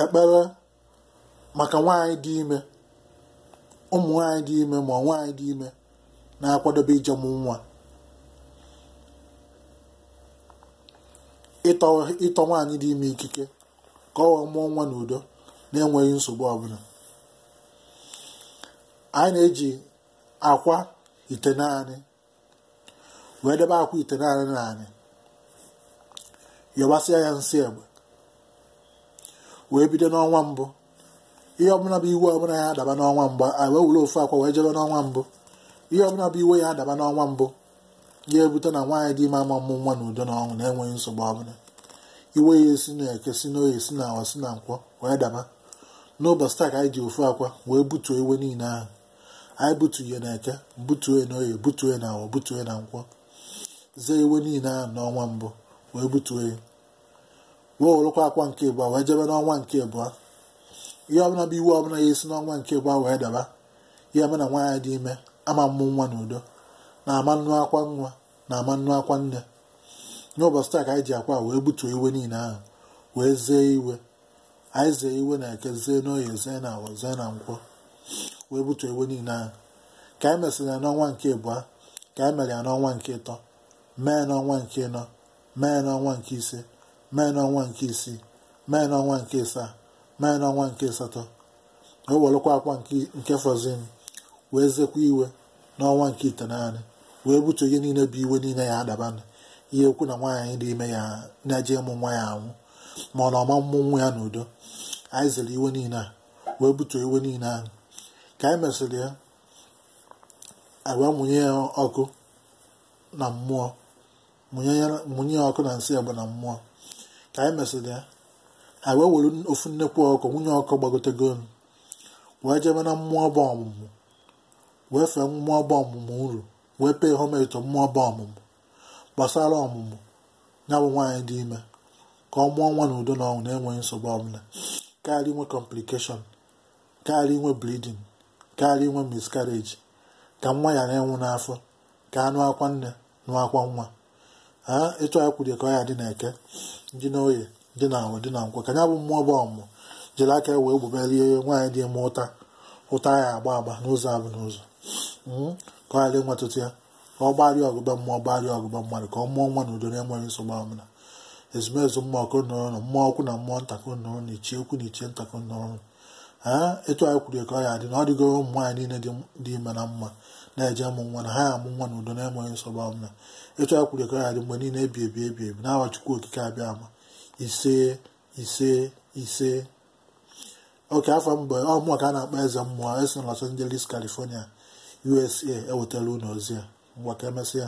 Ekpere maka nwaanyị dị ime, ụmụ nwaanyị dị ime ma nwaanyị dị ime na-akwadobe ije mụ nwa, ịtọ nwaanyị dị ime ikike ka ọ wee mụọ nwa n'udo na-enweghị nsogbu ọbụla. Anyị na-eji akwa ite naanị wee debe akwa ite naanị naanị, yọbasịa ya nsị egbe wee bido n'ọnwa mbụ. Ihe ọbụla bụ iwe ọbụla ya adaba n'ọnwa mbụ, anyị wee were ofu akwa wee jebe n'ọnwa mbụ. Ihe ọbụla bụ iwe ya adaba n'ọnwa mbụ ya ebute na nwaanyị dị ime ama mmụ nwa n'udo na ọṅụ na-enweghị nsogbu ọbụla. Iwe ya esi na eke, si n'oye, si na awa, si na nkwọ wee daba. N'ụbọchị taa ka anyị ji ofu akwa wee butuo iwe niile ahụ. Anyị butu ya na eke, butuo ya n'oye, butuo ya na awa, butuo ya na nkwọ, zee iwe niile ahụ n'ọnwa mbụ wee butuo ya. Wee werekwa akwa nke ịbụọ wee jebe n'ọnwa nke ịbụọ. Ihe ọbụla bụ iwe ọbụla ya esi n'ọnwa nke ịbụọ wee daba, ihe eme na nwaanyị dị ime ama mmụ nwa n'udo, na-ama nnu akwa nwa, na-ama nnu akwa nne. N'ụbọchị taa ka anyị ji akwa wee butuo iwe niile ahụ wee zee iwe. Anyị zee iwe na eke, zee n'oye, zee na awọ, zee na nkwọ, wee butuo iwe niile ahụ. Ka anyị mesịrị ya n'ọnwa nke ịbụọ, ka anyị mere ya n'ọnwa nke ịtọ, mee n'ọnwa nke ịnọ, mee n'ọnwa nke ise, mee n'ọnwa nke isii, mee n'ọnwa nke ịsaa, mee n'ọnwa nke asatọ. Wee werekwa akwa nke fọzin wee zekwa iwe n'ọnwa nke itenaanị, wee butuo ihe niile bụ iwe niile ya adaba. Ihe ekwu na nwaanyị dị ime ya na-eje ịmụ nwa ya anwụ, ma ọ na ọma mmụ nwa ya n'udo. Anyị zere iwe niile a wee butuo iwe niile ahụ. Ka anyị mesịrị ya, anyị wee mụnye ya ọkụ na mmụọ, mụnye ya ọkụ na nsị egbe na mmụọ. Ka anyị mesịrị ya, anyị wee were ofu nnekwu ọkụ nwunye ọkụ gbagotego wee jebe na mmụọ bụ ọmụmụ, wee fee mmụọ bụ ọmụmụ uru, wee pee hometo mmụọ bụ ọmụmụ gbasara ọmụmụ ya bụ nwaanyị dị ime ka ọ mụọ nwa n'udo na ọṅụ na-enweghị nsogbu ọbụla, karịa inwe complication, karịa inwe bleeding, karịa inwe miscarriage, ka nwa ya na-enwu n'afọ, ka anụ akwa nne nụ akwa nwa. Etu anyị kwuru ka ọ ya dị na eke, dị n'oye, dị na awọ, dị na nkwọ, ka ya bụ mmụọ bụ ọmụmụ jiri aka wee gbubelie nwaanyị dị ime ụta, ụta ya agba agba n'ụzọ abụ n'ụzọ, ka ọ ghara ịnwetụta ya, ka ọ gbarịa ọgụgba mmụọ, gbarịa ọgụgba mmadụ, ka ọ mụọ nwa n'udo na-enweghị nsogbu ọbụla. Ezumezu mmụọ ka nọrọ nụ, mmụọ ukwu na mmụọ nta ka nọrọ nụ, ichie ukwu na ichie nta ka nọrọ nụ. Etu anyị kwuru ka ọ ya dị na ọ dịgo ụmụ nwaanyị niile dị ime na mma na-eje ịmụ nwa na ha ya amụ nwa n'udo na-enweghị nsogbu ọbụla. Etu anyị kwuru ka ọ ya dị mgbe niile ebi ebi ebi ebi n'aha Chukwu okike abịa ama. Ise ise ise. Oke afọ mgbe ọmụọ ka a na-akpọ eze mmụọ esi na Los Angeles, California, USA ewetara unu ozi a. Ngwa ka emesịa.